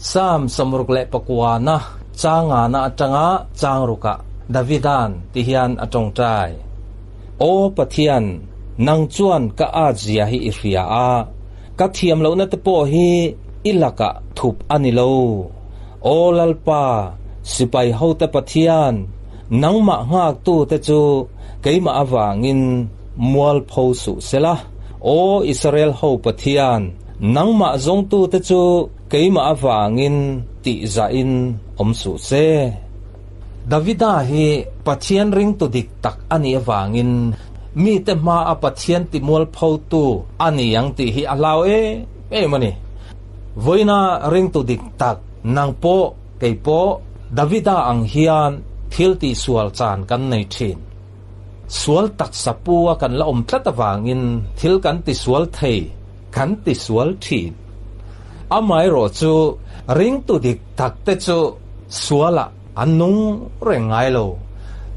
Salm 69na chang ngana atanga chang ruka Davidan ti hian a tawngtai. Aw Pathian, nang chuan ka at zia hi i hria a, ka thiam lohna te pawh hi i lakah thup a ni lo. Aw Lalpa, sipai hote Pathian, nangmah nghaktu te chu keimah avangin mualpho suh sela. Aw Israel ho Pathian, nangmah zawngtu te chu keimah avangin tihzahin awm suh se. Davida hi Pathian ringtu dik tak a nih avangin mite hmaa Pathian timualphotu a ni ang tih hi a hlau em em a ni. Vawiina ringtu dik tak nang pawh kei pawh Davida ang hian thil tihsual chan kan nei thin. Sual taksa pu a kan la awm tlat avangin thil kan tisual thei, kan tisual thin. Amaherawh chu ringtu dik tak te chu sualah an nung reng ngai lo.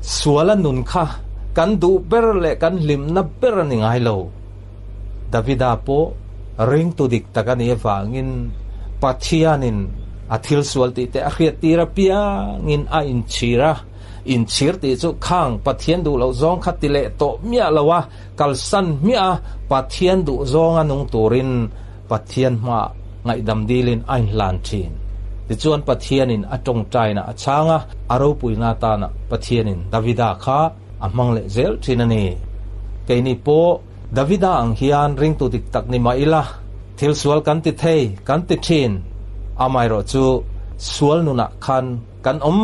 Suala nun kha kan duh ber leh kan hlimna ber a ni ngai lo. Davida pawh ringtu dik tak a nih avangin Pathianin a thil sual tih te a hriattir apiangin a inchhir a. Inchhir tih chu khang Pathian duh loh zawng kha ti leh tawh miah lo a, kalsan hmiah a, Pathian duh zawnga nung turin Pathian hmaah ngaihdam dilin a inhlan thin. Tichuan Pathianin a tawngtaina a chhang a, a ropuina atana Pathianin Davida kha a hmang leh zel thin a ni. Keini pawh Davida ang hian ringtu dik tak ni mah ila, thil sual kan ti thei, kan ti thin. Amaherawh chu sual nunah khan Kan awm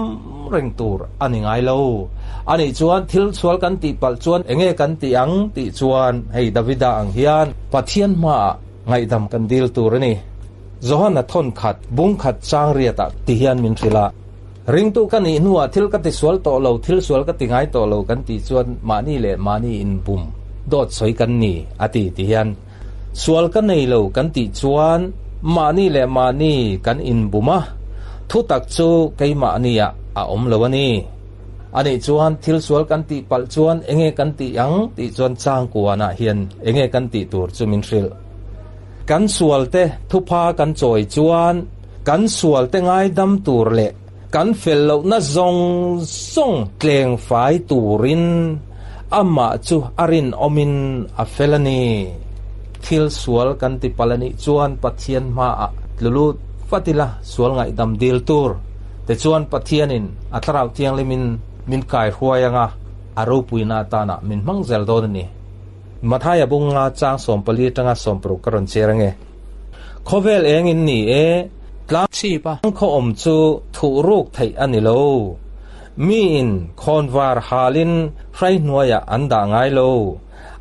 reng tur a ni ngai lo. Anih chuan thil sual kan tih palh chuan enge kan tih ang tih chuan hei Davida ang hian Pathian hmaah ngaihdam kan dil tur a ni. Johana thawn khat bung khat chang riatah ti hian min hrilh a. Ringtu ka nih hnuah thil ka ti sual tawh lo, thil sual ka ti ngai tawh lo kan tih chuan mahni leh mahni inbum dawt sawi kan ni a ti ti hian Sual ka nei lo kan tih chuan mahni leh mahni kan inbum a, thutak chu keimahniah a awm lo a ni. Anih chuan thil sual kan tih palh chuan enge kan tih ang tih chuan changkuanah hian enge kan tih tur chu min hrilh. Kan sualte thupha kan chawi chuan kan sualte ngaidam tur leh kan fel lohna zawng zawng tleng fai turin amah chu a rinawmin a fel a ni. Thil sual kan ti palh a nih chuan Pathian hmaah tlu lut vat ila sual ngaihdam dil tur te chuan Pathianin a Thlarau Thianghlimin min kai hruai anga a ropuina atana min hmang zel dawn a ni. Mathaia bunga chang 14 atanga 16 ka rawn chhiar ange. Khawvel eng in ni e, tlang chhip a. Khaw awm chu thuh ruk theih a ni lo. Miin khawnvar halin hrai hnuaiah an dah ngai lo,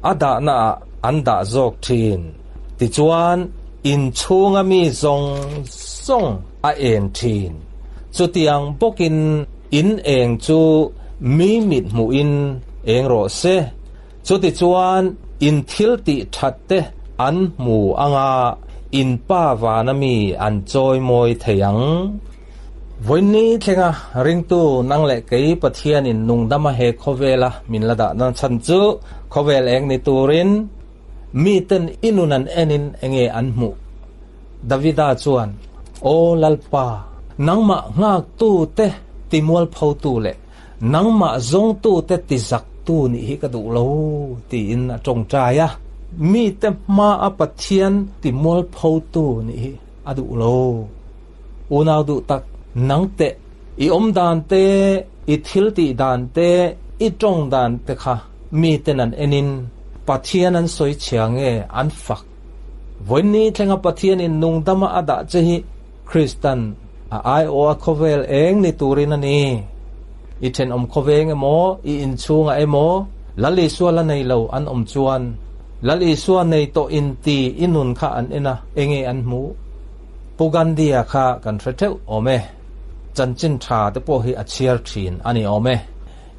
a dahnaah an dah zawk thin. Tichuan, inchhunga mi zawng zawng a en thin. Chutiang bawkin in eng chu mi mit hmuhin eng rawh se. Chutichuan, in thil tih that te an hmu anga in Pa vana mi an chawimawi thei ang. Vawiinni thlenga ringtu nang leh kei Pathianin nungdama he khawvela min la dah nan chhan chu khawvel eng ni turin miten i nun an enin enge an hmuh? Davida chuan, Aw Lalpa, nangmah nghaktu te timualphotu leh Nangmah zawngtute tizaktu nih hi ka duh lo, tiin a tawngtai a. Mite hmaa Pathian timualphotu nih hi a duh lo. Unau duh tak, nang teh, i awm dan te, i thil tih dan te, i tawng dan te kha miten an enin Pathian an sawi chhia nge an fak? Vawiinni thlenga Pathianin nungdama a dah che hi Kristan a aiawh a khawvel eng ni turin a ni. I thenawm khawveng emaw, i inchhungah emaw, Lal Isua la nei lo an awm chuan, Lal Isua nei tawh inti i nun kha an en a, enge an hmuh? Pu Gandhi-a kha kan hre theuh awm e. Chanchin tha te pawh hi a chhiar thin a ni awm e.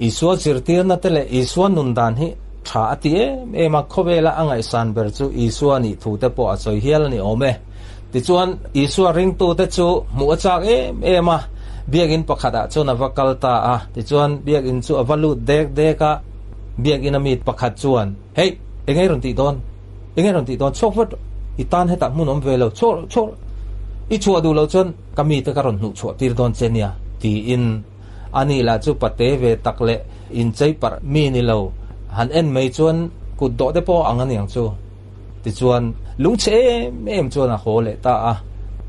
Isua zirtirna te leh Isua nun dan hi tha a ti em em a, khawvela a ngaihsan ber chu Isua nih thu te pawh a sawi hial a ni awm e. Tichuan, Isua ringtute chu hmuh a chak em em a, biakinn pakhatah chuan a va kal ta a. Tichuan, biakinn chu a va lut dek dek a, biakinn a mi pakhat chuan, Hei, eng ei rawn tih dawn? Eng ei rawn tih dawn? Chhuak vat rawh, i tan hetah hmun awm ve lo, chhuak rawh, chhuak rawh! I chhuah duh loh chuan ka mite ka rawn hnuh chhuah tir dawn che nia, tiin ani lah chu pate ve tak leh inchei parh mi ni lo han en mai chuan kut dawh te pawh ang aniang chu. Tichuan lungchhe em em chuan a haw leh ta a.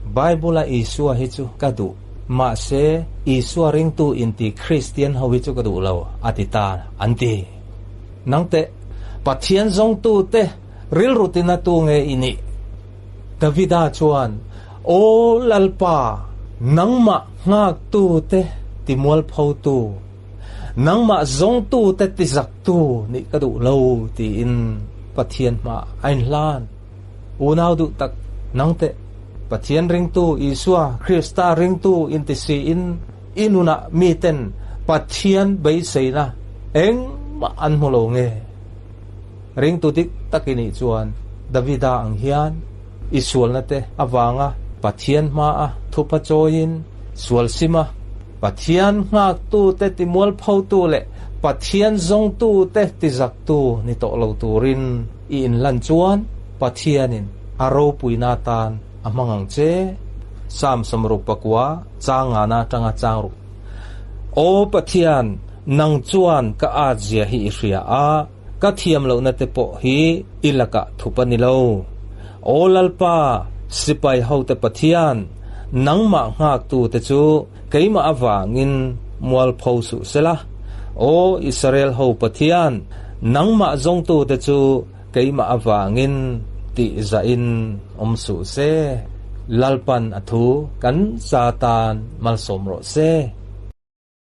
Bible-a Isua hi chu ka duh, mahse Isua ringtu inti Kristian ho hi chu ka duh lo, a ti ta an ti. Nangteh, Pathian zawngtute rilru tina tu nge i nih? Davida chuan, Aw Lalpa, nangmah nghaktute timualphotu, nangmah zawngtute tizaktu nih ka duh lo, tiin Pathian hmaah a inhlan. Unau duh tak, nangteh, Pathian ringtu Isua Krista ringtu inti siin i nunah miten Pathian beiseina engmah an hmu lo nge? Ringtu dik tak i nih chuan Davida ang hian i sualna te avanga Pathian hmaa thupa chawiin sual sim a, Pathian nghaktute timualphotu leh Pathian zawngtute tizaktu ni tawh lo turin i inhlan chuan Pathianin a ropuina atan a hmang ang che. Psalm 69 chang ngana atanga chang ruk. Aw Pathian, nang chuan ka at zia hi i hria a, ka thiam lohna te pawh hi i lakah thup a ni lo. Aw Lalpa, sipai hote Pathian, nangmah nghaktute chu keimah avangin mualpho suh sela. Aw Israel ho Pathian, nangmah zawngtute chu keimah avangin tih zahin awm suh se. Lalpan a thu kan za tan malsawm rawh se.